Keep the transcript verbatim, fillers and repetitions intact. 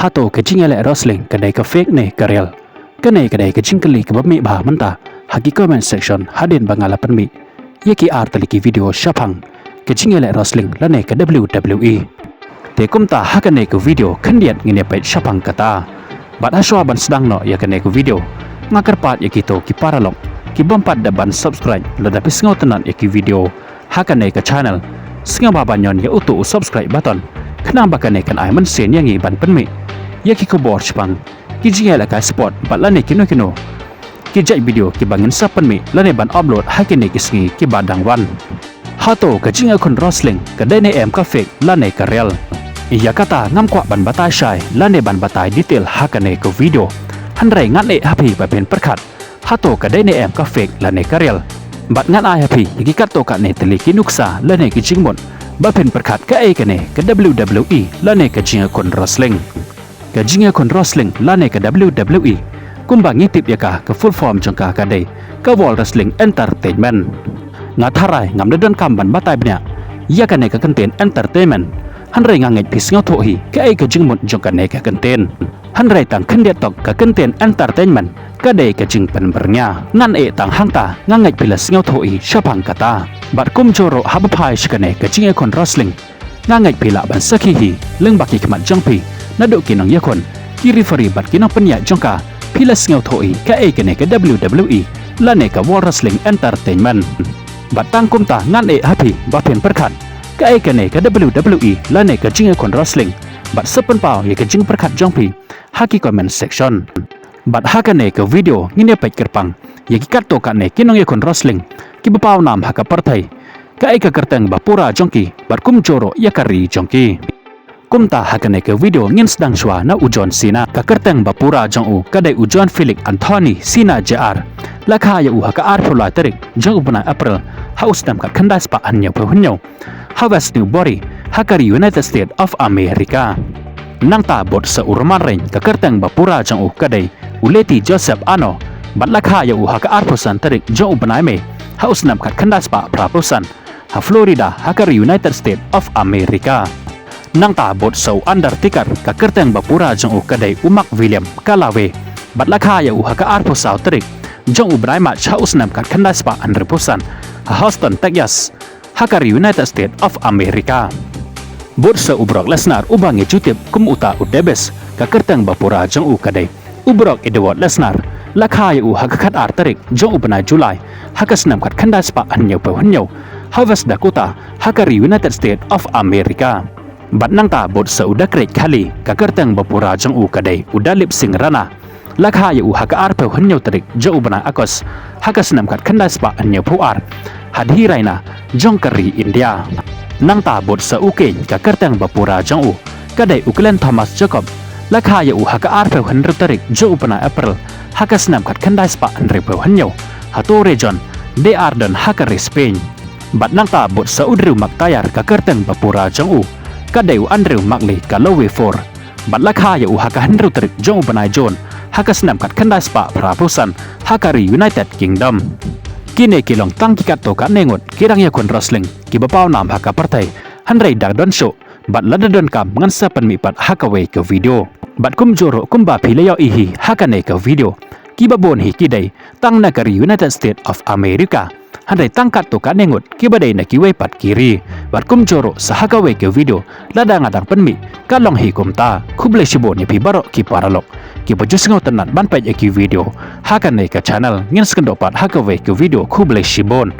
Hato ka jingïaleh wrestling ka dei ka fake ne ka real? Kane ka dei ka jingkylli kaba mih bha mynta ha ki comment section hadien ba nga la pynmih ïa ki ar tylli ki video shaphang ka jingïaleh wrestling lane ka W W E. Te kumta ha kane ka video khyndiat ngin ïa peit shaphang kata. Bad hashwa ban sdang noh ïa kane ka video, nga kyrpad ïa kito ki paralok ki bym pat da ban subscribe lada phi sngewtynnat ïa ki video ha kane ka channel, sngewbha ban ñion ïa uto u subscribe button, khnang ba kane kan ai mynsiem ïa ngi ban pynmih ïa ki khubor shaphang ki jingïalehkai sport bad lane kino kino ki jait video kiba ngin sa pynmih lane ban upload ha kine ki sngi kiba dang wan. Hato ka jingïakhun wrestling ka dei ne em ka fake lane ka real? Ïa kata ngam kwah ban batai shai lane ban batai detail ha kane ka video. Hynrei ngan ïeh ha phi ba phin pyrkhat hato ka dei ne em ka fake lane ka real. Bad ngan ai ha phi ïa ki katto katne tylli ki nuksa lane ki jingmut ba phin pyrkhat kaei kane ka W W E lane ka jingïakhun wrestling. Ka jingïakhun wrestling lane ka W W E, kumba ngi tip ïa ka, ka full form jong ka ka dei ka World Wrestling Entertainment. Nga tharai ngam da donkam ban batai bniah ïa kane ka kyntien entertainment. Hynrei nga ngeit phi sngewthuh hi kaei ka jingmut jong kane ka kyntien. Hynrei tang khyndiat tok, ka kyntien entertainment ka dei ka jingpynbyrngia. Ngan ïeh tang hangta, nga ngeit phi la sngewthuh hi shaphang kata. Bad kumjuh ruh haba phai sha kane ka jingïakhun wrestling, nga ngeit phi lah ban sakhi hi lyngba ki khmat jong phi, naduh ki nongïakhun, ki referee bad ki nongpynïaid jong ka. Phi la sngewthuh hi kaei kane ka W W E lane ka World Wrestling Entertainment. Bad tang kumta ngan ïeh ha phi ba phin pyrkhat kaei kane ka W W E lane ka jingïakhun wrestling. Bad sa pynpaw ïa ka jingpyrkhat jong phi ha ki comment section. Bad ha kane ka video ngin ïa peit kyrpang ïa ki katto katne ki nongïakhun wrestling kiba paw nam ha ka pyrthei, kaei ka kyrteng ba pura jong ki bad kumjuh ruh ïa ka ri jong ki. Kumta ha kane ka video ngin sdang shuwa na u John Cena. Ka kyrteng ba pura jong u ka dei u John Felix Anthony Cena Junior. La kha ïa u ha ka arphew lai tarik jong u bnai April ha u snem khatkhyndai spah hynñiewphew hynñiew ha West Newbury, ha ka ri United States of America. Nangta bud sa u Roman Reigns, ka kyrteng ba pura jong u ka dei u Letty Joseph Uno, bad la kha ïa u ha ka arphew san tarik jong u bnai May ha u snem khatkhyndai spah phraphew san ha Florida, ha ka ri United States of America. Nangta bud sa u Undertaker, ka kyrteng ba pura jong u ka dei u Mark William Calaway, bad la kha ïa u ha ka arphew saw tarik jong u bnai March ha u snem khatkhyndai spah hynriewphew san ha Houston, Texas, ha ka ri United States of America. Bud sa u Brock Lesnar, uba ngi ju tip kum uta u The Beast, ka kyrteng ba pura jong u ka dei u Brock Edward Lesnar. La kha ïa u ha ka khatar tarik jong u bnai July ha ka snem khatkhyndai spah hynñiewphew hynñiew ha West Dakota, ha ka ri United States of America. Bad nangta bud sa u The Great Khali, ka kyrteng ba pura jong u ka dei u Dalip Singh Rana. La kha ïa u ha ka arphew hynñiew tarik jong u bnai August ha ka snem khatkhyndai spah hynñiewphew ar ha Dhiraina jong ka ri India. Nangta bud sa u Kane, ka kyrteng ba pura jong u ka dei u Glenn Thomas Jacobs. La kha ïa u ha ka arphew hynriew tarik jong u bnai April ha ka snem khatkhyndai spah hynriewphew hynñiew ha Torrejón de Ardoz, ha ka ri Spain. Bad nangta bud sa u Drew McIntyre, ka kyrteng ba pura jong u ka dei u Andrew McLeod Calaway four. Bad la kha ïa u ha ka hynriew tarik jong u bnai June ha ka snem khatkhyndai spah phraphew san ha ka ri United Kingdom. Kine ki long tang ki katto katne ngut ki nongïakhun wrestling kiba paw nam ha ka pyrthei. Hynrei da don shuh, bad lada donkam ngan sa pynmih pat ha kawei ka video. Bad kumjuh ruh kumba phi la ïohi hi ha kane ka video, kiba bun hi ki dei tang na ka ri United States of America. Hynrei tang katto katne ngut kiba dei na kiwei pat ki ri. Bad kumjuh ruh sa ha kawei ka video lada nga dang pynmih, ka long hi kumta. Khublei shibun ïa phi baroh ki paralok kiba ju sngewtynnat ban peit ïa ki video ha kane ka channel. Ngin sa ïakynduh pat ha kawei ka video. Khublei shibun.